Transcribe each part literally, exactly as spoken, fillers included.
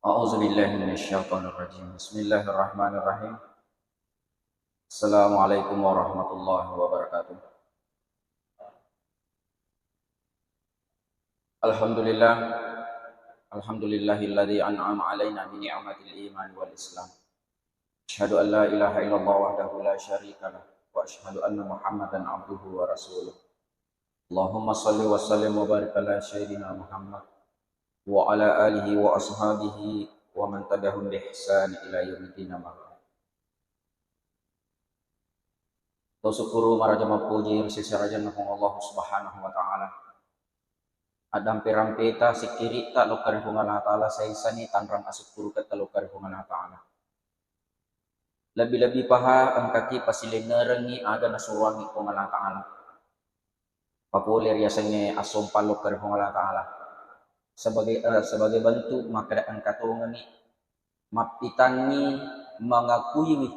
أعوذ بالله من الشيطان الرجيم. بسم الله الرحمن الرحيم. السلام عليكم ورحمة الله وبركاته. الحمد لله. الحمد لله الذي أنعم علينا بنعمة الإيمان والإسلام. أشهد أن لا إله إلا الله وحده لا شريك له، وأشهد أن محمدا عبده ورسوله. اللهم صل وسلم وبارك على سيدنا محمد وعلى آله وأصحابه ومن تبعهم بإحسان إلى يوم الدين، أما بعد. Tau sukkuru maraja mappuji ri sese rajanna Puang Allah Subhanahu wa Ta'ala. Addampe-rampeta, sikkiritta lokka ri Puang Allah Ta'ala, saisani tanrang asukkuruketta lokka ri Puang Allah Ta'ala. Lebbi-lebbi paha engkaki pasilengerengngi aga nasuroangngi Puang Allah Ta'ala. Papole riasengnge assompa lokka ri Puang Allah Ta'ala. Sebagai, eh, sebagai bentuk makkeda engka tongengngi mappitangngi mangakuiwi,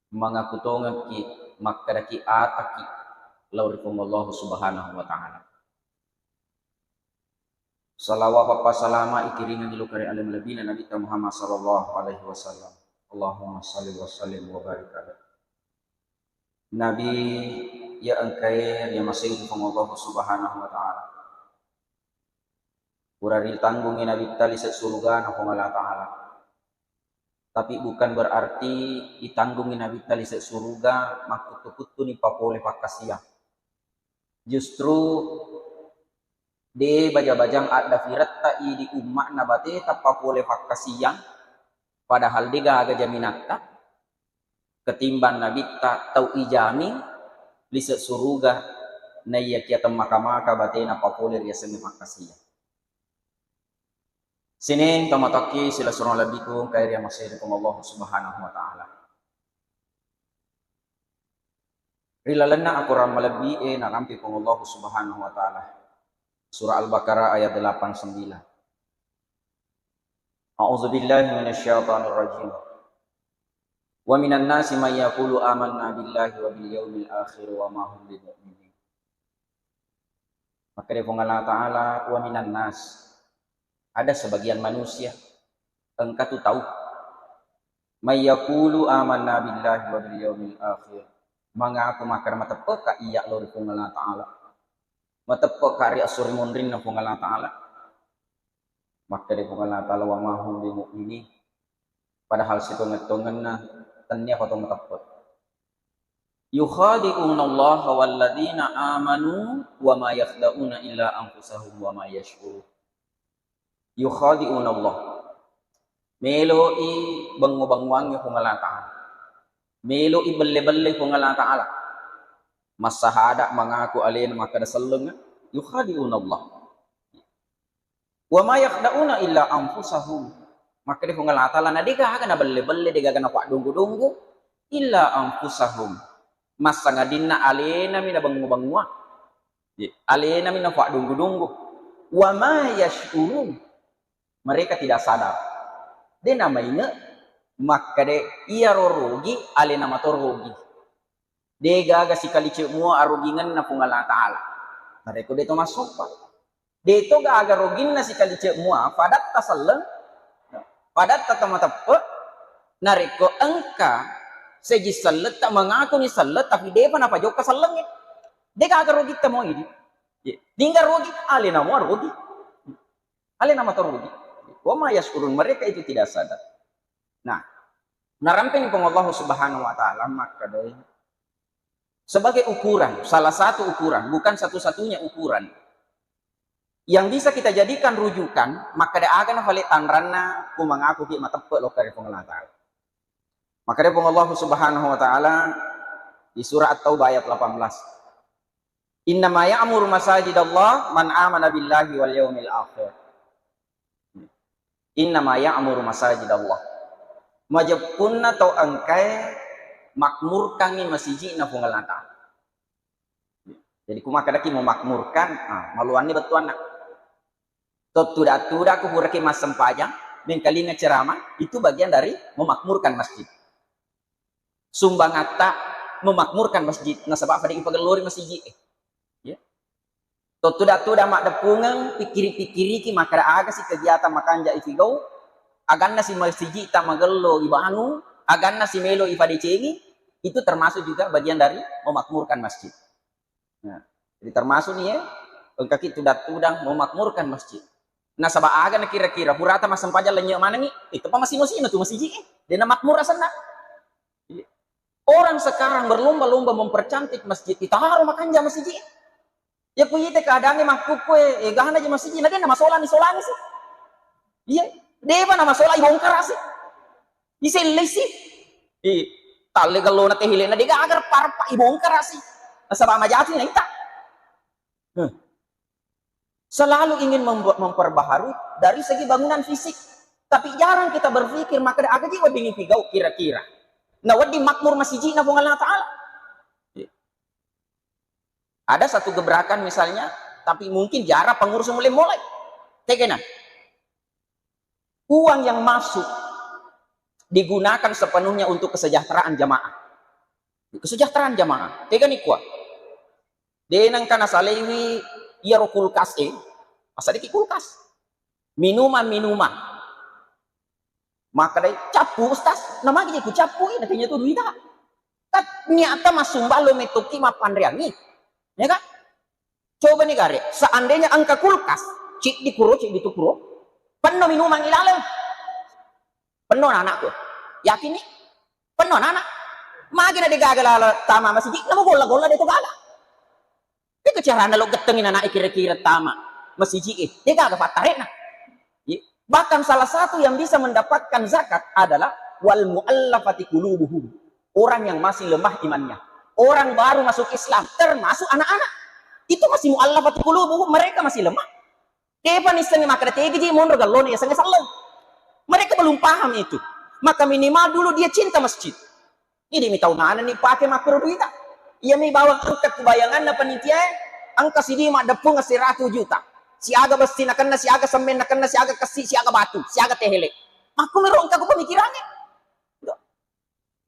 mangaku tongengki, makkedaki ataki lao ri Puang Allah Subhanahu wa Ta'ala. Salawa pappasalama ikiringengngi lokka ri ale malebbina Nabitta Muhammad sallallahu alaihi wasallam. Allahumma salli wa sallim wa barik alaih. Nabi iya engkae riamasei ri Puang Allah Subhanahu wa Ta'ala. Pura ritanggungi Nabitta lise surugana Puang Allah Ta'ala. Tapi bukan berarti itanggungi Nabitta lise suruga makkuttu-kuttuni papole pakkasiang. Justru de baja-bajang addafiretta idi umma'na bateta papole pakkasiang, padahal de gaga jaminatta ketimbang Nabitta tau ijamin lise suruga naiyakia temmaka-maka batena papole riasengnge pakkasiang. Sining tomatoakki silessureng lebbiku engkae riamasei ri Puang Allah Subhanahu wa Ta'ala. Ri lalenna akorang malebbi'e narampe Puang Allah Subhanahu wa Ta'ala. Surah Al-Baqarah ayat delapan sembilan. A'udzu billahi minasyaitonir rajim. Wa minan nasi may yaqulu amanna billahi wa bil yaumil akhir wa ma hum bimu'minin. Makkeda Puang Allah Ta'ala, wa minan nas, ada sebagian manusia, engka tu tau, may yaqulu amanna billahi wa bil yaumil akhir, mangaku makkeda mateppe'ka iya lao ri Puang Allah Ta'ala, mateppe'ka ri esso ri monrinna Puang Allah Ta'ala. Makkeda Puang Allah Ta'ala, wa ma hum bimu'minin, padahal sitongeng-tongenna tennia pa to mateppe'. Yukhadi'una Allah walladzina amanu wa ma yakhda'una illa anfusahum wa ma yash'urun. Yukhadi'una Allah. Melo'i bengngo-bengngoangngi Puang Allah Ta'ala. Melo'i belle-belle Puang Allah Ta'ala. Massahada mangaku alena makkeda selleng, yukhadi'una Allah. Wa ma yakhda'una illa anfusahum. Makkeda Puang Allah Ta'ala, na degaga nabelle-belle, degaga napaddonggo-donggo, illa anfusahum. Massangadinna alenami nabengngo-bengngoa. Ye, alenami napaddonggo-donggo. Wa ma yash'urun. Mereka tidak sadar. De namainge makkeda iyaro rogi alena mato rogi. Degaga sikalice mua arogingenna Puang Allah Ta'ala. Narekko de to massompa. De to gaga roginna sikalice mua, padatta selleng, padatta tamateppe, narekko engka seji selletta mangakuni selleng, tapi depa napajokka sellengnge. Degaga rogitta mua idi. Ye, ningga rogi, alena mua rogi. Alena mato rogi. Wa ma yash'urun, mereka itu tidak sadar. Nah, narampengi Puang Allah Subhanahu wa Ta'ala makkeda sebagai ukuran, salah satu ukuran, bukan satu-satunya ukuran yang bisa kita jadikan rujukan, makkeda aga nafale tanranna ku mangakuki mateppe lokka ri Puang Allah Ta'ala. Makkeda Puang Allah Subhanahu wa Ta'ala di surah At-Taubah ayat delapan belas. Innama ya'muru masajidallah man amana billahi wal yaumil akhir. Innama ya'muru masajidallah. Majeppunna tau engkae makmurkangngi masiji'na Puang Allah Ta'ala. Jadi, kumakkedaki memakmurkan, ah, maluanni bettuanna. Tottuda-tuda ku puraki massempajang, mengkalinga ceramah, itu bagian dari memakmurkan masjid. Sumbangatta memakmurkan masjid, nasaba pada ipagellori masiji. Ya. Tottuda-tuda maddeppungeng, pikkiri-pikkiriki makkeda aga si kegiatan makanja ifigau, aganna si masiji'ta magello ibangung, aganna si melo ifadecengi, itu termasuk juga bagian dari memakmurkan masjid. Nah, jadi termasuk nih ya, engkaki tudang-tudang memakmurkan masjid. Nasaba aga na kira-kira, purata massempajang lennye manengi, itu pa masino-sino tu masiji, eh, dena makmur asenna. Iya. Orang sekarang berlomba-lomba mempercantik masjid, itaro makanja masiji. Ya ku ite keadaannya makkukku, eh, eh, gana aja masiji, na dena masolang isolangi sih. Iya, deba na masolang ibongkara sih. Isellei sih. Iya. Talle gellona teh ilena dega agar parpa ibongkara sih. Nasaba majati na ita. Huh. Selalu ingin membuat, memperbaharui dari segi bangunan fisik. Tapi jarang kita berpikir, maka ada aja wedding pigau kira-kira. Nah, wedding makmur masijina Puang Allah Ta'ala. Iya. Ada satu gebrakan misalnya, tapi mungkin jarang pengurus mulai-mulai. Tegena. Uang yang masuk digunakan sepenuhnya untuk kesejahteraan jamaah. Kesejahteraan jamaah. Tegani kuah. Denangka nasalaiwi iyaro kulkas e, masadiki kulkas. Minuman-minuman. Makkedai, "Cappu, Ustaz." Namagi ku cappu, na kenya tu duita. Kan niatta massumba lo mettoki mappanreangi. Ya kan? Coba ni gare, seandainya engka kulkas, ciddi kuro, ciddi tu kuro, penno minumang ilaleng. Penno anakku. Yakin ni? Penno anak. Magi na degaga lala tama masiji, namo golla-golla de to gaga. Itu carana lo gettengi anak kira-kira tama masiji, eh, degaga pattarena. Ye. Bahkan salah satu yang bisa mendapatkan zakat adalah wal muallafati qulubuhum. Orang yang masih lemah imannya. Orang baru masuk Islam, termasuk anak-anak. Itu masih muallafati qulubuhum, mereka masih lemah. Depa nissengngi makkeda tegi ji monro gallona yasengnge selleng. Mereka belum paham itu. Maka minimal dulu dia cinta masjid. Idi mi tau manenni pake makkuro duita. Iya mi bawang engka kubayanganna panitia e, engka sidi maddeppung siratu juta. Siaga bessi nakenna, siaga semmeng nakenna, siaga kessi, siaga batu, siaga tehele. Makkumiro engka ku pemikirannya.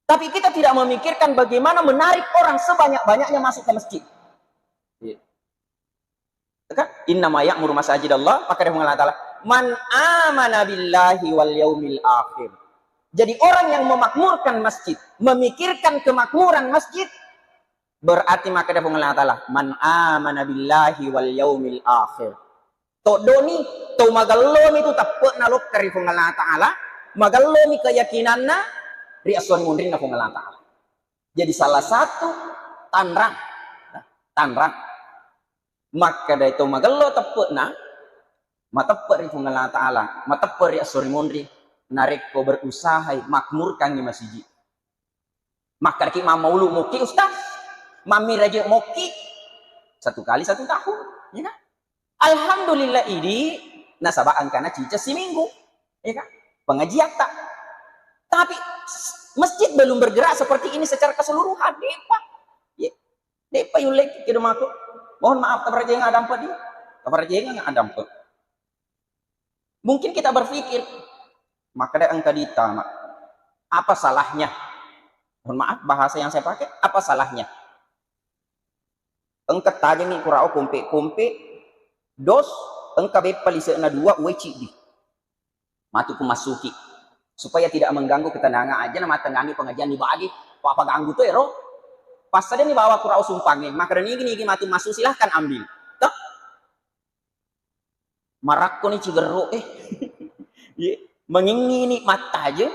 Tapi kita tidak memikirkan bagaimana menarik orang sebanyak-banyaknya masuk ke masjid. Iya. Kan? "Innama ya'muru masajidallah," makkeda Puang Allah Ta'ala, "man amana billahi wal yaumil akhir." Jadi orang yang memakmurkan masjid, memikirkan kemakmuran masjid, berarti makkeda Puang Allah Ta'ala, "Man amana billahi wal yaumil akhir." Toddoni, tau magellomi tu teppe'na lokka ri Puang Allah Ta'ala, magellomi keyakinanna ri esso ri munrinna Puang Allah Ta'ala. Jadi salah satu tanrang, tanrang. Makkeda to magello teppe'na, mateppe' ri Puang Allah Ta'ala, mateppe' ri esso ri munri, narekko berusahai makmurkangngi masiji. Makkedaki mammaulu mokki, Ustaz, mammiraje mokki, satu kali satu tahun, ya kan? Alhamdulillah idi, nasaba engkana ciceng siminggu, ya kan? Pengajiatta. Tapi s-, masjid belum bergerak seperti ini secara keseluruhan, depa. Ya. Depa yulle kedo mako. Mohon maaf, taparajengeng adampe di. Taparajengeng adampe. Mungkin kita berpikir, makkeda engka ditama. Apa salahnya? Mohon maaf bahasa yang saya pakai, apa salahnya? Engka tajemi kurao kompe-kompe, dos, engka beppa lise'na dua, uwai ciddi. Matu ku massuki. Supaya tidak mengganggu ketenangan aja na mattengani pengajian di bagi. Apa ganggu tu ero? Passadani bawa kurao sumpangnge, makkeda nigi-nigi matu massu silahkan ambil. Toh? Marakkoni cigerro, eh. Ye, mangingini mattajeng,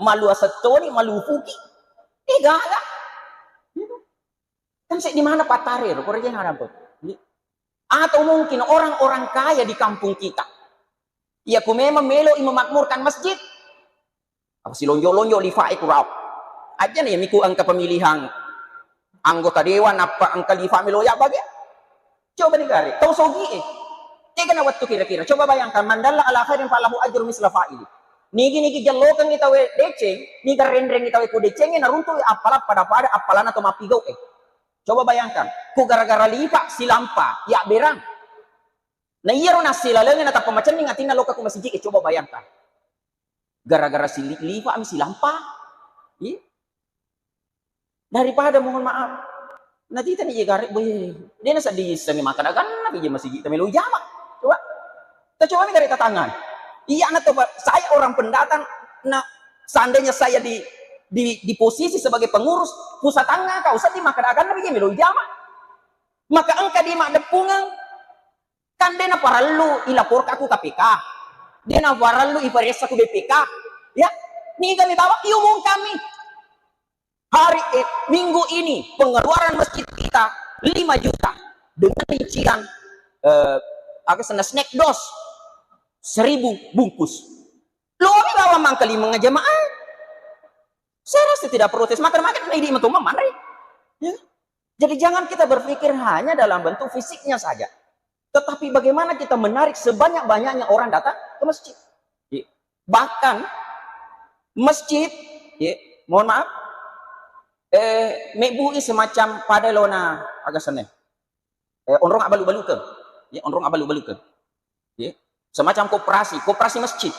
malu asettoni, malufuki. Eh, gaga. Kan seddi mana pattare ro, korejeng adampe. Atau mungkin orang-orang kaya di kampung kita. Iya ku memang melo i memakmurkan masjid. Apa silonjo-lonjo lifa e kurao. Aja nih miku engka pemilihan anggota dewan apa engka lifa melo ya bagi. Coba nih gare, tau sogi eh. Tega na waktu kira-kira. Coba bayangkan, mandalla ala khairin falahu ajru misla fa'ili. Nigi-nigi jallokeng itawe deceng, niga renreng itawe ku deceng, naruntu appalang pada-pada appalana to mappigau eh. Coba bayangkan, ku gara-gara lipa silampa, ya berang. Na iyaro nassilalengeng natappa macenning atinna lokka ku masiji e, coba bayangkan. Gara-gara sili-, lipa mi silampa. Iya. Daripada mohon maaf. Natitani je gare, boy, dena seddi issengi maka daganna pije masiji ta melo jama. Coba. Ta coba mi gare tatangngana. Iya na to, Pak. Saya orang pendatang, na seandainya saya di, di, di posisi sebagai pengurus, pusatangngaka, usedding makkeda aganna biji melo ijama. Maka engka di maddeppungeng, kan de naparellu ilaporka ku K P K, de naparellu iparessa ku B P K, ya, niga mi bawa iumumkan mi. Hari, eh, minggu ini pengeluaran masjid kita lima juta dengan rincian, eh, apa sana, snack dos seribu bungkus. Lo mi bawa mangkalimeng jamaah. Saya rasa tidak protes, makan-makan na idi matomma manre. Ya. Jadi jangan kita berpikir hanya dalam bentuk fisiknya saja, tetapi bagaimana kita menarik sebanyak-banyaknya orang datang ke masjid. Ya. Bahkan masjid, ya, mohon maaf, eh, mebbui semacam pada lona aga senna, eh, onrong abbalu-balukeng. Ya, onrong abbalu-balukeng. Ya. Semacam koperasi, koperasi masjid.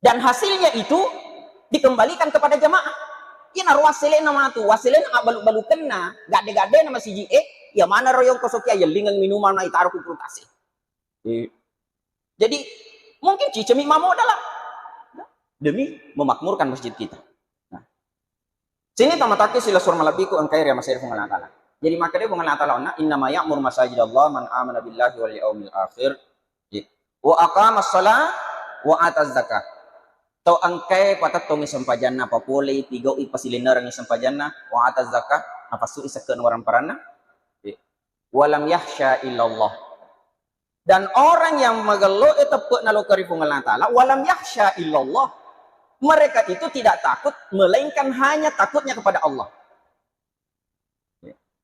Dan hasilnya itu dikembalikan kepada jamaah. Iyanaro wasselena matu, wasselena abbalu-balukenna, gadde-gaddena masiji e, iya maneng ro yongko sokia yellingeng minuman na itaro ku kulkas e. Eh. Jadi, mungkin cicemi mamodala demi memakmurkan masjid kita. Nah, sini tamatakki sila sur malebbiku engkai ria maseri Puang Allah Taala. Jadi makkeda Puang Allah Taala onna, "Innama ya'mur masajidallah man amana billahi wal yaumil akhir, wa aqamas shalah wa ataz zakah." Tau engkai patettongi sempajanna, papolei, pigau'i, pasilennerengi sempajanna, wa ataz zakah, napassui sekke'na waramparanna, walam yakhsha illallah. Dan orang yang magello'e teppe'na lokka ri Puang Allah Taala, walam yakhsha illallah. Mereka itu tidak takut melainkan hanya takutnya kepada Allah.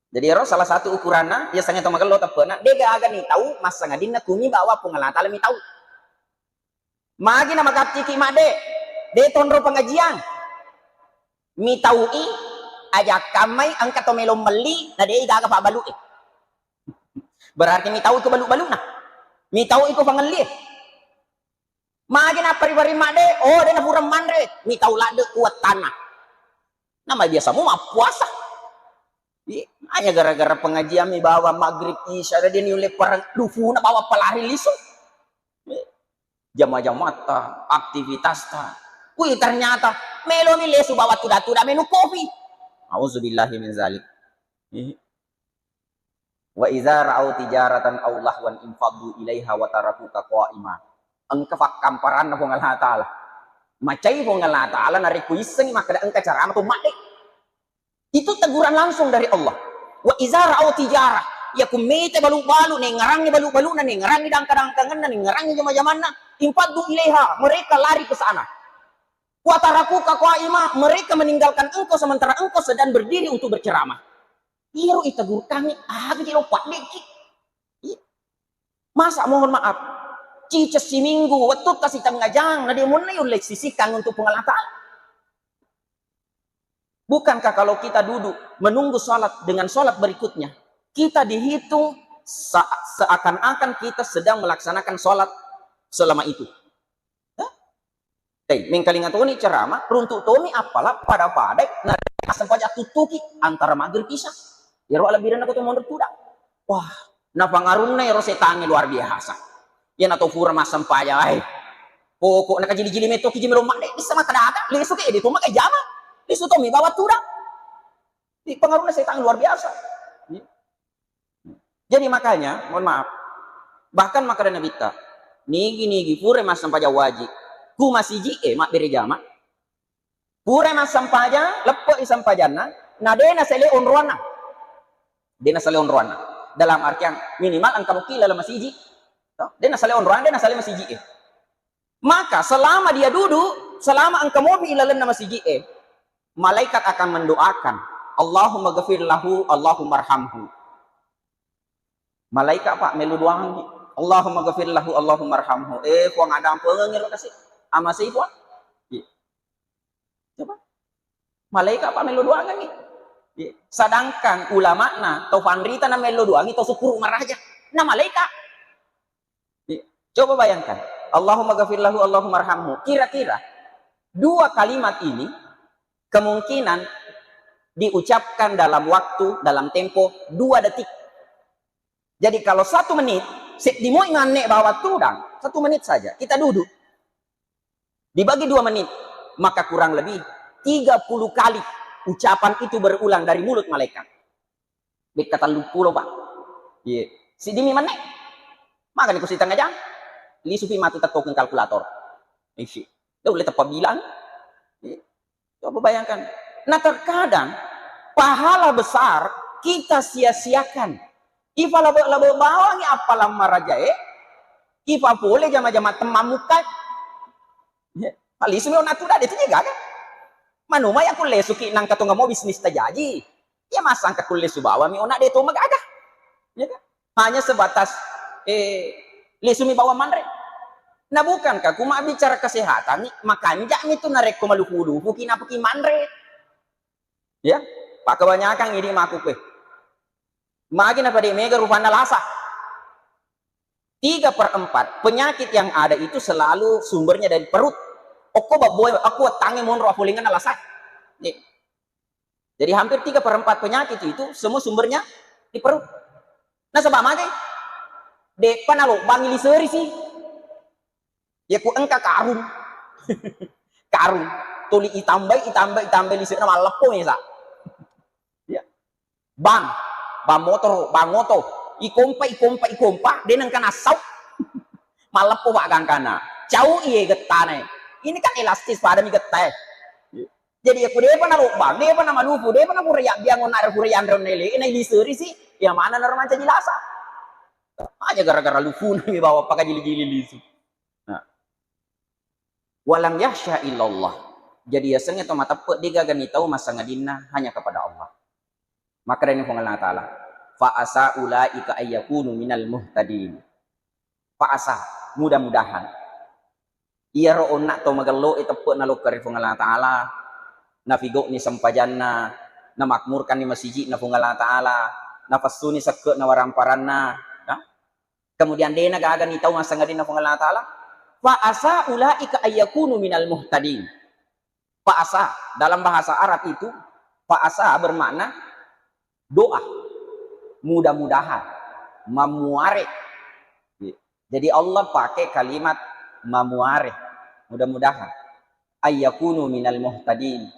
Jadi ero salah satu ukuranna, ya sange to magello teppe'na, de gaga ni tau massangadinna kumi bawa Puang Allah Taala mi tau. Magi na magacciki madde, de tonro pengajian. Mitau'i aja kammai engka to melo melli, na de gaga pabbalu'e. Berarti mitau iko balu-baluna. Mitau iko pangellie. Magi nappa ri-, ri madde, oh, de napura manre, mitau ladde uwattanna. Nama biasa mu mappuasa. Ih, hanya gara-gara pengajian mi bawa maghrib isya, de ni ulle parang dufuna bawa palari lisu. Ih, jama-jamatta, aktivitasta. Wih, ternyata melo mi lesu bawa tuda-tuda menu kopi. Auzubillahi min zalik. Ih. Wa idza ra'au tijaratan aw lahwan infaddu ilaiha wa tarakuka qa'ima. Engka fakkamparanna Puang Allah Taala. Macai Puang Allah Taala narekko issengi makkeda engka carama to madde. Itu teguran langsung dari Allah. Wa idza ra'au tijarah, iya ku mete balu-balu, nengngerangi balu-baluna, nengngerangi dangka-dangkangenna, nengngerangi jama-jamanna, infaddu ilaiha, mereka lari ke sana. Wa tarakuka qa'ima, mereka meninggalkan engkau sementara engkau sedang berdiri untuk berceramah. Iyaro itegurkangngi, aga ji lo paddeki. Iya. Masa mohon maaf, ciceng siminggu, wettutta sitengnga jang, na de munnai ulle sisihkan untuk Puang Allah Taala. Bukankah kalau kita duduk menunggu salat dengan salat berikutnya, kita dihitung sa-, seakan-akan kita sedang melaksanakan salat selama itu? Hah? Eh, mengkalinga toni ceramah, runtu tomi appala pada-padai, na sempajang tuttuki antara maghrib isya. Iyaro alebbirenna ko to monro tudang. Wah, napangarunna ero setangnge luar biasa. Iyana to pura massempajang, ai. Pokokna kajili-jili metto ki ji melo madde, bisa makkeda aga, lesu ke de to magai jama. Lesu tomi bawa tudang. Ih, pengaruhna setang luar biasa. Jadi makanya, mohon maaf, bahkan makkeda Nabitta, nigi-nigi pura massempajang wajib ku masiji e mabbere jama, pura massempajang, leppe'i sempajanna, na de nasele onroanna. De nasele onroanna. Dalam artian minimal engka mukki laleng masiji. To? De nasele onroanna, de nasele masiji e. Maka selama dia duduk, selama engka mopi ilalenna masiji e, malaikat akan mendoakan, "Allahumma ghafir lahu, Allahumma arhamhu." Malaikat, Pak, melo doangi, "Allahumma ghafir lahu, Allahumma arhamhu." Eh, Puang, adampengengi ro kasi. Amasei, Puang. Iya. Coba. Malaikat, Pak, melo doangi. Iya. Sedangkan ulama'na, to panrita na melo doangi, to sukkuru maraja. Na malaikat. Iya. Coba bayangkan, "Allahumma ghafir lahu, Allahumma arhamhu." Kira-kira dua kalimat ini kemungkinan diucapkan dalam waktu, dalam tempo dua detik. Jadi kalau satu menit, Seddi moi manne bawang tudang, satu menit saja. Kita duduk. Dibagi dua menit, maka kurang lebih tiga puluh kali ucapan itu berulang dari mulut malaikat. Bekka telluppulo, Pak. Iya. Siddimi manne. Makanya ku sitengnga jam. Lisupi matu tettokeng kalkulator. Isi. Dia boleh tepat bilang. Iya. Coba bayangkan. Nah, terkadang pahala besar kita sia-siakan. Ifa labe-labe bawangi appalang marajae, ifa pole jama-jama temmamukka. Alisumi onna tudang de tu jiga kan? Manuma ya kulle suki nang katonga mo bisnis tajaji. Ya masangka kulle subawami onna de to magaga. Ya kan? Hanya sebatas, eh, lisumi bawang manre. Nah, bukankah ku mabbicara kesehatan ni, makanja'mi tu narekko malupu-lupu ki napaki manre. Ya, pak kebanyakan ini maku kue. Magi na pada mega rupanna lasa. Tiga per empat penyakit yang ada itu selalu sumbernya dari perut. Okko babboe, aku tangi monro apolingan lasa. Nih. Jadi hampir tiga per empat penyakit itu semua sumbernya di perut. Nasaba mage? De'pa nalobbangi liseri si. Ya ku engka karung. Karung. Tuli itambai, itambai, itambai liserina malleppo mesa. Ya. Bang, bang motor, bang oto. Ikompa, ikompa, ikompa, de nengka nassau. Malleppo pak gangkana. Cau iye gettana. Ini kan elastis pada mi getta. Jadi, ya, ku depa nalobbang, depa namalupu, depa napura yabbiang onna pura yanre onna ele, na iliseri si, ya mana naro mancaji lasa. Aja gara-gara lupuna mi bawa pakajili-jili lisu. Nah. Walam yakhsya illallah. Jadi, yasengnge to mateppe de gaga ni tau massangadinna hanya kepada Allah. Makkedani Puang Allah Ta'ala, fa asa ulaika ayyakunu minal muhtadin. Fa asa, mudah-mudahan. Iyaro onna to magello e teppe nalokka ri Puang Allah Ta'ala, nafigo'ni sempajanna, namakmurkanni masiji'na Puang Allah Ta'ala, nafessuni sekke'na waramparanna, ya. Kemudian dena gaga ni tau massangadinna Puang Allah Ta'ala, fa asa ulaika ayyakunu minal muhtadin. Fa asa, dalam bahasa Arab itu, fa asa bermakna doa, mudah-mudahan, mamuare. Jadi Allah pakai kalimat mamuare, mudah-mudahan. Ayyakunu minal muhtadin.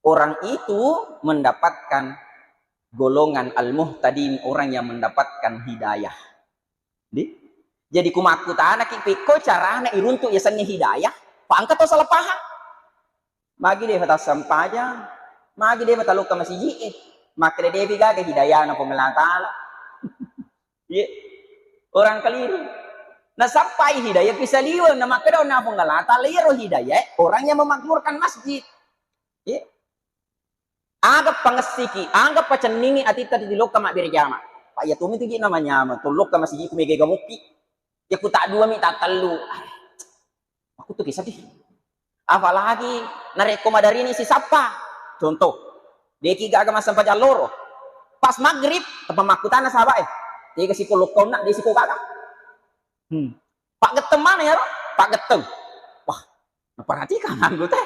Orang itu mendapatkan golongan al-muhtadin, orang yang mendapatkan hidayah. Di? Jadi ku makkutanaki pekko carana iruntuk yasengnge hidayah, pangka to salah paham. Magi de tassempajang, magi de talokka masiji e, makkeda depi gaga hidayana Puang Allah Ta'ala. Iya. Orang keliru. Nasappai hidayah pisaliweng, na makkeda onna Puang Allah Ta'ala iyaro hidayah orang yang memakmurkan masjid. Iya. Aga pangessiki, aga pacenningi atitta tilokka mabbere jama. Pak, iya tomi tu ji namanyama, tolokka masiji ku mega gamukki. Ya ku tak dua mi tak tellu. Aku tu kisah di. Apalagi narekko madarini sisappa. Contoh, deki gaga massempajang loro. Pas maghrib, tempa makkutana sahabat e. Tega siko lokkaunna, de siko gaga. Hmm. Pak getteng mana ya, Pak getteng. Wah, Naperhatikan anggota.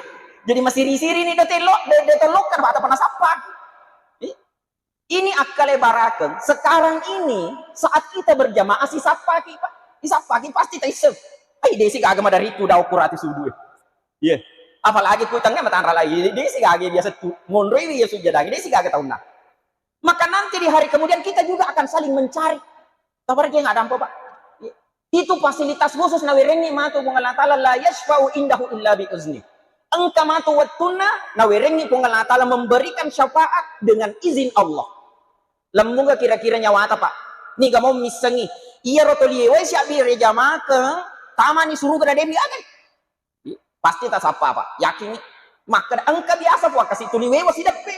Jadi masiri-siri ni de tello, de, de tellokkan, Pak, apa nasappa. Ih, ini akkale barakeng. Sekarang ini saat kita berjamaah sisappaki, Pak. Sisappaki pasti taisseng. Ai, desi gaga madaritu dau kurati subuh. Iya. Apalagi ku tengah matanra lagi. Desi gaga biasa tu. Monroi ya sujadang. Desi gaga taunna. Maka nanti di hari kemudian kita juga akan saling mencari. Tabarjeng adampa, Pak. Itu fasilitas khusus nawerengngi matu Puang Allah Ta'ala, la yashfa'u indahu illa bi izni. Engka matu wettunna nawerengngi Puang Allah Ta'ala memberikan syafaat dengan izin Allah. Lemmuga kira-kira nyawata, Pak. Niga mau missengi. Iyaro toli ewe siabbire jamakeng, tamani suruga na debi agai. Pasti tasappa, Pak. Yakin. Makkeda engka biasa, Pak, kasi tuli wewa sideppe.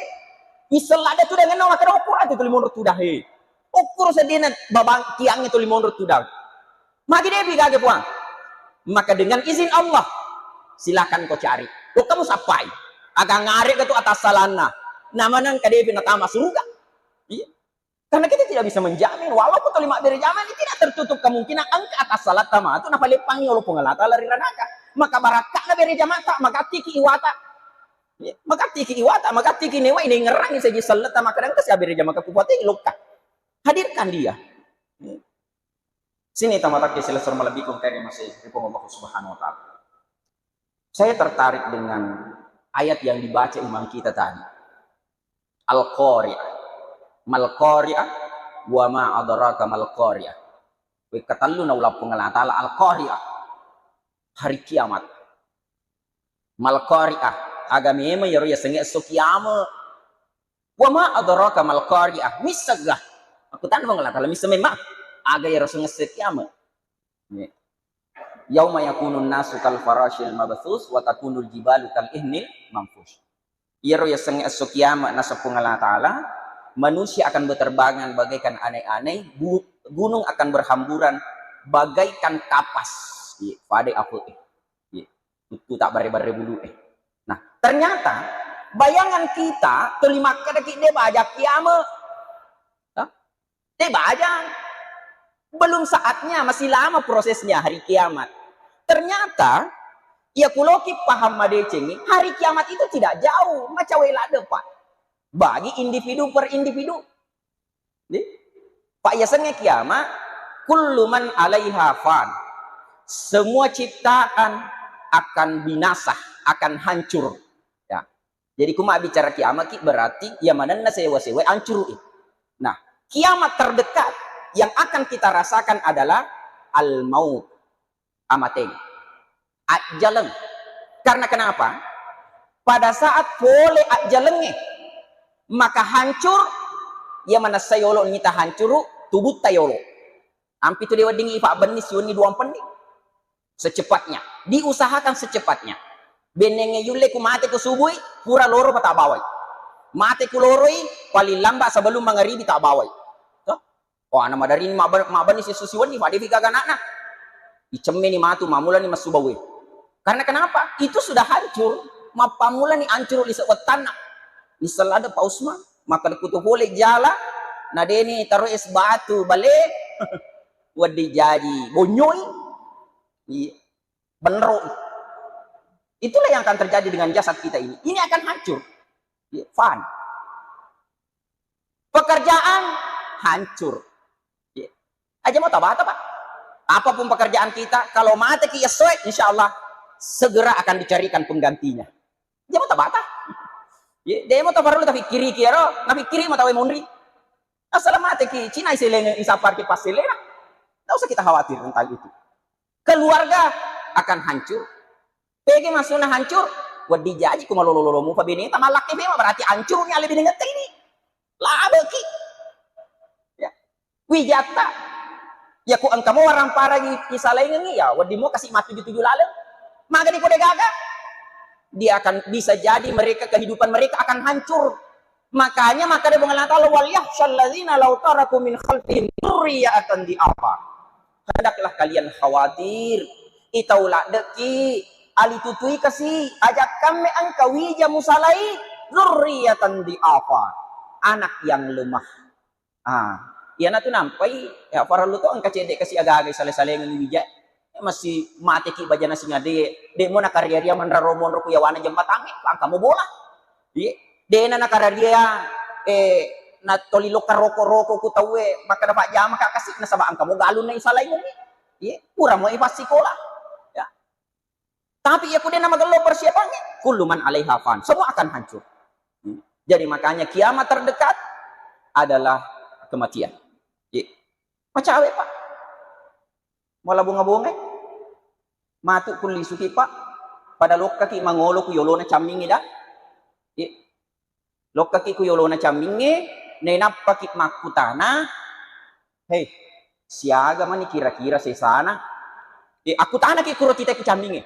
Misal ada tudang enna makkeda okkur atu tuli monro tudang. He. Okkur sedina babang tiangnge tuli monro tudang. Magi depi gage, Puang. Maka dengan izin Allah, silakan kau cari. Kau kamu sappai. Aga ngare tu atas salanna. Namanya engka depi natama surga. Iya. Karena kita tidak bisa menjamin, walaupun tuli mabbere jama ni, tidak tertutup kemungkinan engka atas salatta matu napaleppangi oleh Puang Allah Ta'ala ri ranaka. Maka barakka'na bere jamata, magattiki iwata. Ya, magattiki iwata, magattiki newa, ini ngerangi seji selletta, maka engka siabbere jamaka kupuate lokka. Hadirkan dia. Ya. Sini tamatakki silessureng malebbiku engkae masih ri Puang Allah Subhanahu wa Ta'ala. Saya tertarik dengan ayat yang dibaca imam kita tadi. Al-Qari'ah. Mal Qari'ah, wa ma adraka mal Qari'ah. Wekka tellu nauleng Puang Allah Ta'ala, Al-Qari'ah. Hari kiamat. Mal Qari'ah. Aga memang iyaro yasengnge esso kiamat. Wa ma adraka mal Qari'ah. Missegga? Aku tanya Puang Allah Ta'ala, misseng memang aga iyaro sengnge esso kiamat. Yauma yakunun nasu kal farashil mabthus wa takunul jibalu kal ihnil manfush. Iyaro yasengnge esso kiamat, naseng Puang Allah Ta'ala, manusia akan berterbangan bagaikan anai-anai, bu-, gunung akan berhamburan bagaikan kapas. Iya, fade ape, iya, tuttu tak bare-bare bulu, eh. Nah, ternyata bayangan kita tuli makkeda ki de baja kiamat. Hah? Te bajang. Belum saatnya, masih lama prosesnya hari kiamat. Ternyata, iya kuloki paham madecengi, hari kiamat itu tidak jauh, macawe ladde, Pak. Bagi individu per individu. Di? Pak, yasengnge kiamat, kullu man alaiha fan. Semua ciptaan akan binasa, akan hancur. Ya. Jadi, ku mabbicara kiamat ki, berarti iya manenna sewa-sewa ancuru'i. Nah, kiamat terdekat yang akan kita rasakan adalah al-maut, amateng. Ajjaleng. Karena kenapa? Pada saat pole ajjalengnge, maka hancur, iya manessa yolo nita hancuru, tubutta yolo. Ampi tu de weddingngi ifabbenni siwenni duampenni. Secepatnya. Diusahakan secepatnya. Bennengnge yulle ku mate ku subui, pura loro pa tabawai. Mate ku loroi, paling lambat sebelum mangaribi tabawai. Toh? Oh, ana madarini mabba-, mabbenni siesso siwenni, fa defi gaga anakna. Icemmeni matu, mamulani massu baue. Karena kenapa? Itu sudah hancur. Mappammulani ancuru lise wettanna. Nisseng ladde Pak Usman. Maka kutu pole jala, na deni taro es batu bale. Wedding jaji bonyoi. Iya. Benro. Itulah yang akan terjadi dengan jasad kita ini. Ini akan hancur. Iya, fan. Pekerjaan hancur. Iya. Aja mau tabata, Pak. Apapun pekerjaan kita, kalau mate ki essoe, insya Allah segera akan dicarikan penggantinya. Aja mau tabata. Iya, de mau taparlu tapikkiri ki ero, napikkiri mau tawe monri. Asal mate ki, Cina iseleng, isapar ki paselena. Tidak usah kita khawatir tentang itu. Keluarga akan hancur. Pege maksudna hancur? Wedding jaji ku malolo-lolo mupa beneta, mallakke fema berarti hancurnya lebih dengan ini. Labeki. Ya. Wijatta. Ya ku engka mo warang paragi isalaingengi, ya wedding mo kasi matuju-tuju laleng. Magani ko de gaga. Dia akan bisa jadi mereka, kehidupan mereka akan hancur. Makanya maka dia Allah Ta'ala, "Wal yakhshal ladzina law taraku min khalfihim dzurriyyatan dhi'afa." Hendaklah kalian khawatir, itau laddeki, alitutui kasi, ajakkamme engka wija musalai, dzurriyyatan dhi'afa, anak yang lemah. Ah, iyanatu nampai, ya, parellu to engka cedde kasi aga-aga isale-salengeng wija. Eh, masih mateki bajana singade, de mo nakaria-ria manraro monro ku yawana jembatangnge, engka mo bola. Iye, dena nakaria-ria, eh, natoli lokka roko-roko ku tauwe, makkeda pajjama ka kasi, nasaba engka mo galunna isalaingengi. Iye, pura mo ipassikola. Ya. Tapi iya ku de namagello persiapannya, kullu man alaiha fan, semua akan hancur. Hmm. Jadi makanya kiamat terdekat adalah kematian. Ye. Macawe, Pak. Mala bonga-bongai. Matu kullisuki, Pak. Pada lokkaki mangolo ku yolona cammingi da. Ye. Lokkaki ku yolona cammingnge, nainappaki makkutana, "Hei, siaga mani kira-kira sesana?" Eh, akkutanaki kuro tite ku cammingnge.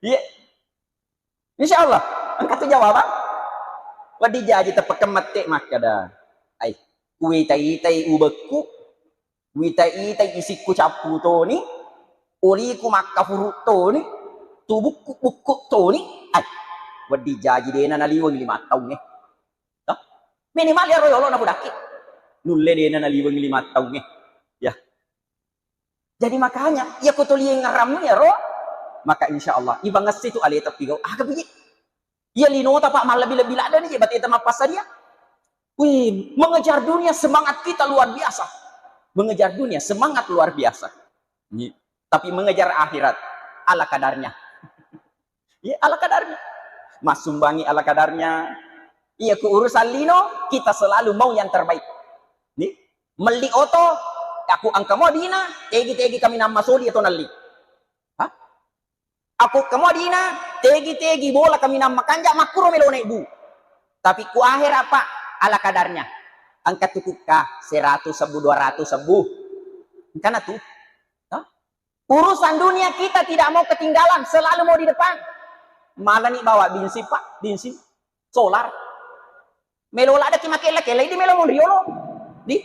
Iya. Insya Allah, engka tu jawabang. Wedding jaji teppekeng mette makkeda, "Ai, kuita-itai ubekku, wita-itai isikku cappu toni, oliku makkafuru toni, tubukku bukku toni, ai, wedding jaji dena naliweng lima taungnge." Toh? Minimal iyaro yolo napudakki. Nulle dena naliweng lima taungnge. Ya. Jadi makanya, iya ko tolieng ngarammu iyaro, maka insya Allah, ibangessi tu aleta pigau. Aga biji? Iya linota, Pak, mallebbi-lebbi laddeni je bateta mappassadia. Wih, mengejar dunia semangat kita luar biasa. Mengejar dunia, semangat luar biasa. Tapi mengejar akhirat, ala kadarnya. Ya, ala kadarnya. Massumbangi ala kadarnya. Iya, ku urusan lino, kita selalu mau yang terbaik. Nih, melli oto, aku engka mo dina, tegi-tegi kami namma soli atau nelli. Hah? Aku engka mo dina, tegi-tegi bola kami namma kanja, makkuro melo naik bu. Tapi ku akhirat, Pak, ala kadarnya. Engka tukukka seratus sebbu, dua ratus sebbu. Engkana tu. Hah? Urusan dunia kita tidak mau ketinggalan, selalu mau di depan. Malani bawa bensin, Pak, bensin, solar. Melo ladaki makella-kella, idi melo monriolo. Di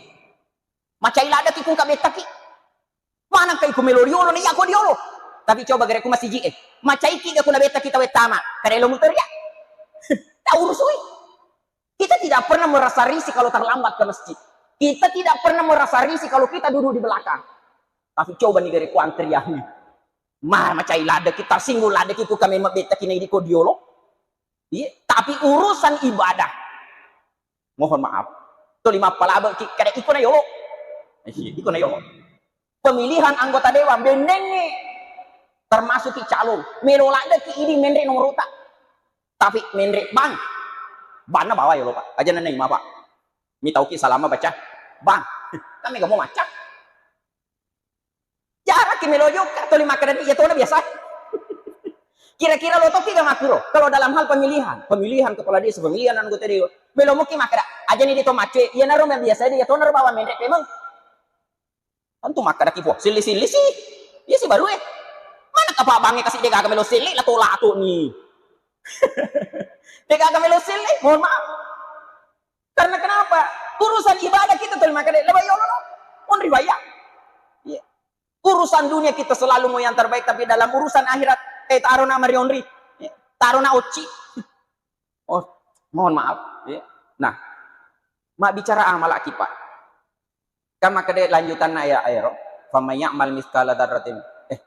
macai ladaki kungka bettaki. Manang kai ku melo riolo, ni aku diolo. Tapi coba gare ku masiji e. Macaiki ga ku na bettaki tawe tama. Kada elo muteria. Tak urusui. Kita tidak pernah merasa risih kalau terlambat ke masjid. Kita tidak pernah merasa risih kalau kita duduk di belakang. Tapi coba nih gare ku antrian. Ma macai ladaki, tarsinggung ladaki ku kame mabbettaki na idi ko diolo. Iya, tapi urusan ibadah, mohon maaf, toli mappalabeki, kada iko na yolo. Iya, iko na yolo. Pemilihan anggota dewan, bennengnge, termasuk ki calon, melo ladeki idi menre nomorota. Tapi menre bang, banna bawa yolo, Pak. Aja nanai ma, Pak. Mitauki salama baca, bang. Kan mega mau macam. Jaraki melo jokka, toli makkeda, "Iya tona biasa." Kira-kira lo toki ga makkuro? Kalau dalam hal pemilihan, pemilihan kepala desa, pemilihan anggota dewan, melo muki makkeda, "Aja ni di to macce, iya naro biasa, iya tona bawa menre pemeng." Tentu makkeda ki, "Puh, silli-silli si. Iya si balu e. Mana kapa bange kasi degaga melo silli, lato-lato ni." Degaga melo silli, mohon maaf. Karena kenapa? Urusan ibadah kita toli makkeda, "Laba yolo no, onri baya." Iya. Urusan dunia kita selalu mau yang terbaik, tapi dalam urusan akhirat, eh, taro na mari onri. Iya. Taro na occi. Oh, mohon maaf. Iya. Nah, ma bicara amalaki, Pak. Kan makkeda lanjutanna ayat ero, "Faman ya'mal mithqala dzarratin." Eh,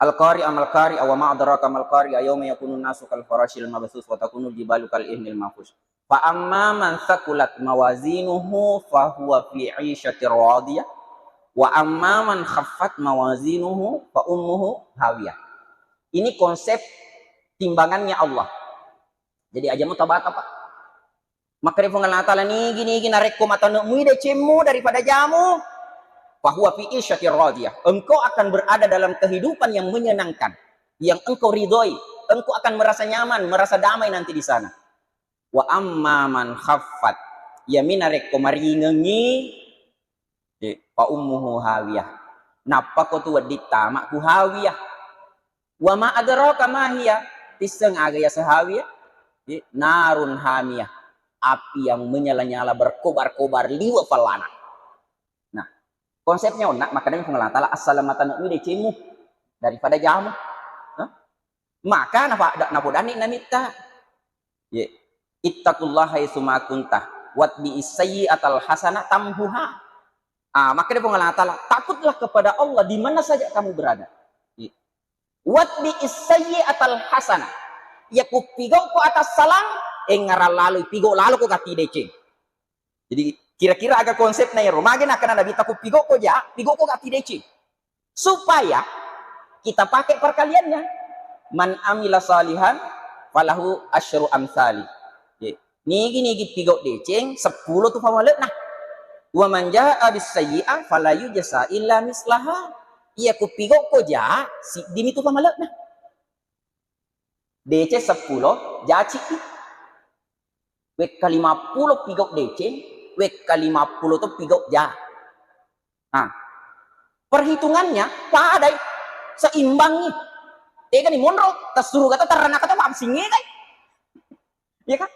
Al-Qari'ah, mal Qari'ah, wa ma adraka mal Qari'ah, yauma yakunun nasu kal farashil mabtsuts wa takunul jibalu kal ihnil manfush. Fa amma man thaqulat mawazinuhu fa huwa fi 'isyatir radiyah, wa amma man khaffat mawazinuhu fa ummuhu hawiyah. Ini konsep timbangannya Allah. Jadi aja mutabata, Pak. Makkeda Puang Allah Ta'ala, "Nigi-nigi narekko matane'mui decemmu daripada jamu, fahuwa fi isyatir radiyah." Engkau akan berada dalam kehidupan yang menyenangkan, yang engkau ridhoi. Engkau akan merasa nyaman, merasa damai nanti di sana. Wa amma man khaffat, yami narekko maringengi, eh, fa ummuhu hawiyah. Nappako tu wedding tama ku hawiyah. Wa ma adraka ma hiya, tisseng aga yaseng hawiyah? Eh, narun hamiyah, api yang menyala-nyala, berkobar-kobar, liwe fallana. Nah, konsepnya onna, makanya Puang Allah Ta'ala, "Assalamatana mi decemu daripada jamu." Hah? Maka napa-, da-, napodanni namitta. Ye. "Ittaqullaha haitsu ma kunta, watbi'is sayyi'atal hasanah tamhuha." Ah, makkeda Puang Allah Ta'ala, "Takutlah kepada Allah di mana saja kamu berada." Ye. "Watbi'is sayyi'atal hasanah." Iya ku pigokko atassalang, engngarang laloi, pigo laloko gatti deceng. Jadi kira-kira aga konsepna ero. Magi nakkeda Nabitta, "Ku pigokko ja, pigokko gatti deceng." Supaya kita pakai perkaliannya. "Man amila salihan falahu asyru amsali." Ye. Nigi-nigi pigau deceng, seppulo tu pamale'na. "Wa man jaa bis sayyi'ah fala yujza illa mislaha." Iya ku pigokko ja, siddimi tu pamale'na. Deceng seppulo, jaci. Wekka lima pulo pigau deceng, wekka lima pulo to pigau ja. Nah, perhitungannya padai, seimbangi. Tegani monro, tessuruga to, terranaka to, mabsingnge kai. Iya kan?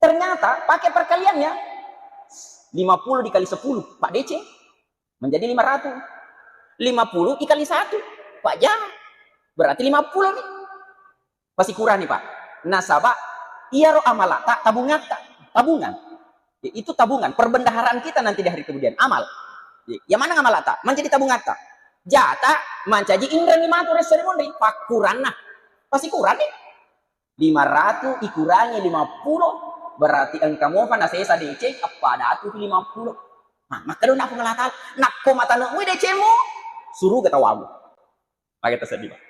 Ternyata pakai perkaliannya, lima puluh dikali sepuluh, Pak, deceng menjadi lima ratus. Lima puluh dikali satu, Pak, ja. Berarti lima puluh nih. Pasikurani, Pak. Nasaba iyaro amalata tabungatta, tabungan. Ya, itu tabungan, perbendaharaan kita nanti di hari kemudian, amal. Ya, yang mana amalata? Menjadi tabungatta. Jata mancaji inreng matu resso ri monri, pakkuranna. Pasikurani. Lima ratus ikurangi lima puluh, berarti engka mofa nasesa deceng, eppa datu lima puluh. Nah, makkeda na Puang Allah Ta'ala, nakko matane'mu decemu, suruga tawamu. Maka tersedih, Pak.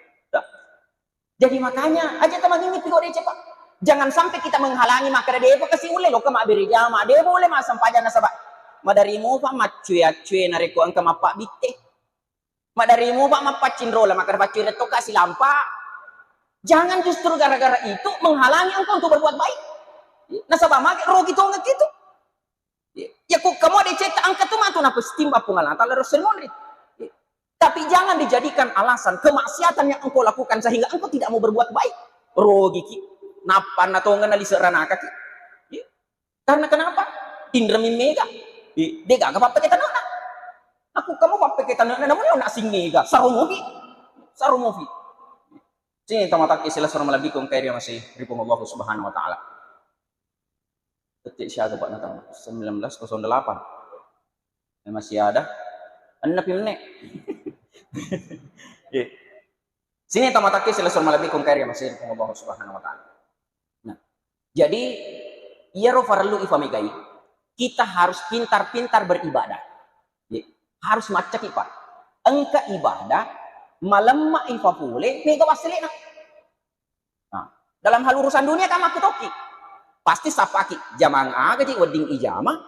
Jadi makanya aja teman ini piko deceng, Pak. Jangan sampai kita menghalangi, makkeda depa kasi ulle loka mabbere jama, de boleh massempajang nasaba madarimu, Pak, maccue-accue narekko engka mappabbitte. Madarimu, Pak, mappaccinrola, makkeda paccue retto kasi lampa. Jangan justru gara-gara itu menghalangi engkau untuk berbuat baik. Nasaba mage rugi tongeng itu. Ya, ya ku kamu ada cetta angka tu matu napa setimbang Puang Allah Ta'ala Rasul monri. Ya. Tapi jangan dijadikan alasan kemaksiatan yang engkau lakukan sehingga engkau tidak mau berbuat baik. Rugi ki. Napa na tongeng na lise ranaka ki. Ya. Karena kenapa? Inremi mega. Ya. De gaga pappeke tanana. Aku kamu pappeke tanana namun nak sing mega. Saromofi. Saromofi. Sini tamataki sila surah malabikung kairi masih ripung Allah Subhanahu wa Ta'ala. Detik siaga, Pak, natang? Sembilan belas kosong delapan. Eh, masih ada. Enna pi menit. Iya. Sini tamataki sila surah malabikung kairi masih ripung Allah Subhanahu wa Ta'ala. Nah, jadi iyaro farellu ifamegai, kita harus pintar-pintar beribadah. Iya. Harus maccaki, Pak. Engka ibadah malemma ifapole mega wasselena. Nah, dalam hal urusan dunia kan makkutoki. Pasti sapaki, jamang aga ji wedding ijama,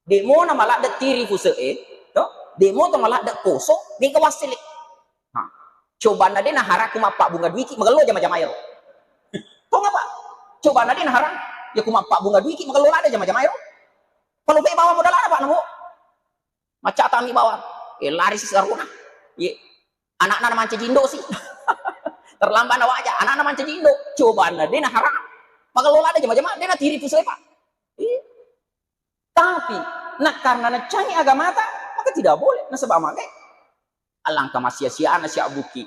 demo na maladde tiri puse'e, to? Demo to maladde poso, mega wassele. Nah, cobanna de naharakku mappabunga duiki, magello jama-jama ero. Tong apa? Cobanna de naharang, ya ku mappabunga duiki, magello ladde jama-jama ero. Kalau pe bawa modal ada, Pak, namo? Maccatami bawang. Eh, lari si sarona. Ye. Anakna na mancaji indo si. Terlambat na waja, anakna mancaji indo. Coba na de na haram. Maka lola ada jama-jama, de na tiri pusoe, Pak. Iya. Tapi, nah, karena nacangi agamata, maka tidak boleh. Nasaba magai. Alangka masia-siana si abbuki.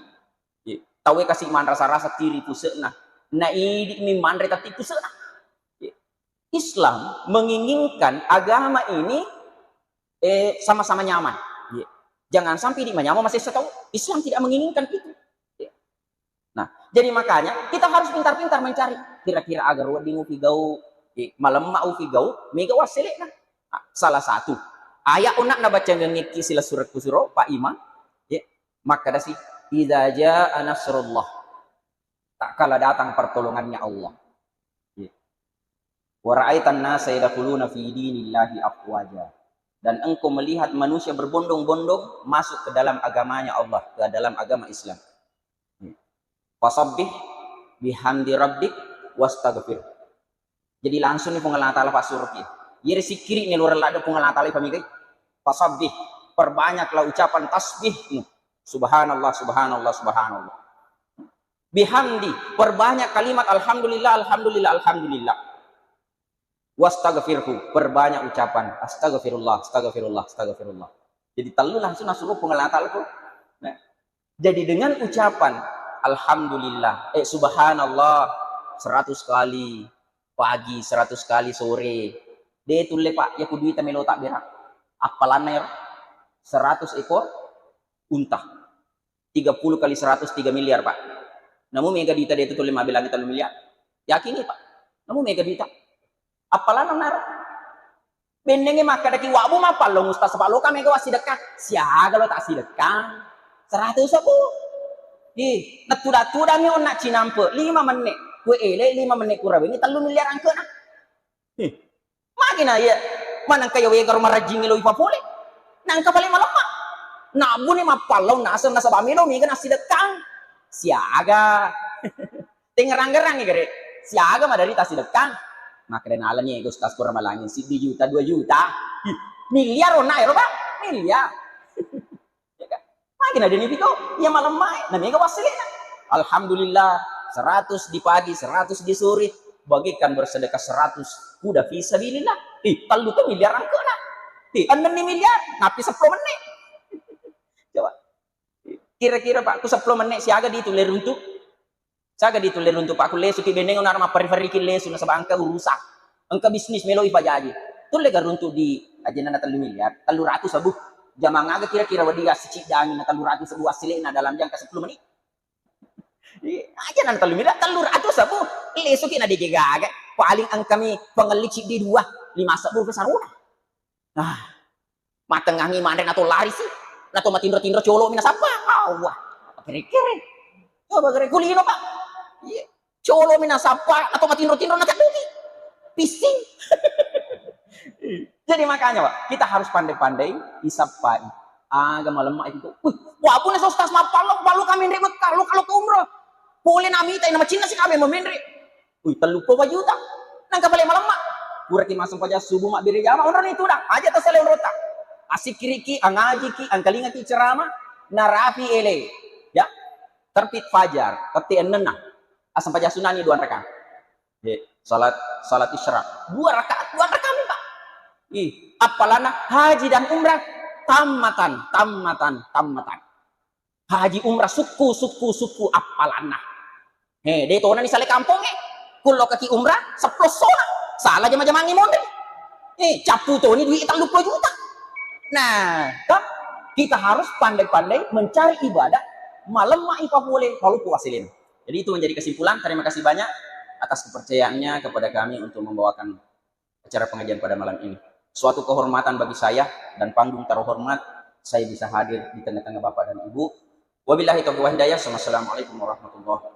Iya. Tauwe kasi manrasa-rasa tiri puse'na. Na idi mi manre tatti puse'na. Iya. Islam menginginkan agama ini, eh, sama-sama nyaman. Iya. Jangan sampai di manyameng masessa tau. Islam tidak menginginkan itu. Iya. Nah, jadi makanya kita harus pintar-pintar mencari. Kira-kira aga wedding upigau, eh, malemma upigau, mega wasselena. Nah, salah satu ayat onna nabacangengekki silessurekku suro, Pak Imam, ya, makkadasi, "Idza jaa nasrullah." Tatkala datang pertolongannya Allah. Iya. "Wa ra'aitan nasa yadkhuluna fi dinillahi afwaja." Dan engkau melihat manusia berbondong-bondong masuk ke dalam agamanya Allah, ke dalam agama Islam. Iya. "Fasabbih bihamdi rabbik wastaghfir." Jadi langsung ni Puang Allah Ta'ala passuroki. Yeri sikkiri ni loreng ladde Puang Allah Ta'ala ipamigai. Fasabbih, perbanyaklah ucapan tasbihmu. Subhanallah, subhanallah, subhanallah. Bihamdi, perbanyak kalimat alhamdulillah, alhamdulillah, alhamdulillah. Wastaghfirhu, perbanyak ucapan astagfirullah, astagfirullah, astagfirullah. Jadi tellu langsung nasuro Puang Allah Ta'ala ko. Nah, jadi dengan ucapan alhamdulillah, eh, subhanallah seratus kali pagi, seratus kali sore, de tulle, Pak, ya kudu ita melo tabbera. Appalanna ero seratus ekor unta. Tiga puluh kali seratus, tiga miliar, Pak. Namu mega duita de tu tulle mabbelangi tellu miliar. Yakin, Pak? Namu mega duita. Appalanna naro. Bennengnge makkadaki, "Wabbu mappallong Ustaz, apa loka mega wassidekka?" Siaga lo tak sidekka? Seratus, Bu. Ih, natuda-tudami onna cinampe lima menit. Kue ele lima menit kurawengi tellu miliar angkena. Ih. Magina iya manengka iya wega ro marajjing lo ipapole. Nangka pale malemma. Nabbuni mappallau naseng nasaba melo mega nassidekkang. Siaga. Tengerang-gerang gare. Siaga madari tassidekkang. Makkeda nalani ego Ustaz Pura Malangi siddi juta, dua juta. Ih, miliar onna ero, Pak. Miliar. Ya kan? Magi na deni piko, iya malemmae, na mega wassilena. Alhamdulillah, seratus di pagi, seratus di sore, bagikan bersedekah seratus kuda fi sabilillah. Ih, tellu tu miliar angkena. Ih, ennenni miliar, nappi seppulo menit. Coba. Kira-kira, Pak, ku seppulo menit siaga di itu leruntu? Saga di tulle runtu, Pak, ku lesuki benneng onaro mapperri-ferriki lesu nasaba engka urusan. Engka bisnis melo ipajaji. Tulle ga runtu di ajennana tellu miliar, tellu ratus ebu. Jamang aga kira-kira wedding assiciddangi na tellu ratus ebu assilena dalam jangka seppulo menit? Iya, ajennana tellu miliar, tellu ratus ebu. Lesuki na de gaga. Paling engkami pengelli ciddi dua, lima sebbu ke saruna. Nah, Matengngangi manre nato larisi, nato matinro-tinro colomi nasappa. Awwah, apa kere-kere? Coba kere kulino, Pak. Iya. Colomi nasappa, nato matinro-tinro natedduki. Pissing. Jadi makanya, Pak, kita harus pandai-pandai isappai. Aga malemma itu. Wih, wah, pun ustaz mappallo, pallo kami menre Mekah, lo kalau ke umroh. Boleh namita, nama Cina sih kami memenre. Wih, tellu puluh juta. Nangka balik malemma. Puraki massempajang subuh mabbere jama, onroni tudang. Aja tasale onrota. Asikiriki, angajiki, angkalingaki ceramah, narapi ele. Ya. Terbit fajar, tette ennenna. Assempajang sunani dua rakaat. Ye, salat, salat isra. Dua rakaat, dua rakaat, Pak. Ih, appalanna haji dan umrah tammatan, tammatan, tammatan. Haji umrah sukku, sukku, sukku appalanna. He, de tona ni sale kampong e. Kullo kaki umrah, sepuluh sola. Salah jama-jamangi monri. Eh, cappu toni duit tellu puluh juta. Nah, kan kita harus pandai-pandai mencari ibadah, malemma ipapole, malupu hasilnya. Jadi itu menjadi kesimpulan. Terima kasih banyak atas kepercayaannya kepada kami untuk membawakan acara pengajian pada malam ini. Suatu kehormatan bagi saya dan panggung terhormat saya bisa hadir di tengah-tengah Bapak dan Ibu. Wabillahi taufiq wal hidayah. Wassalamualaikum warahmatullahi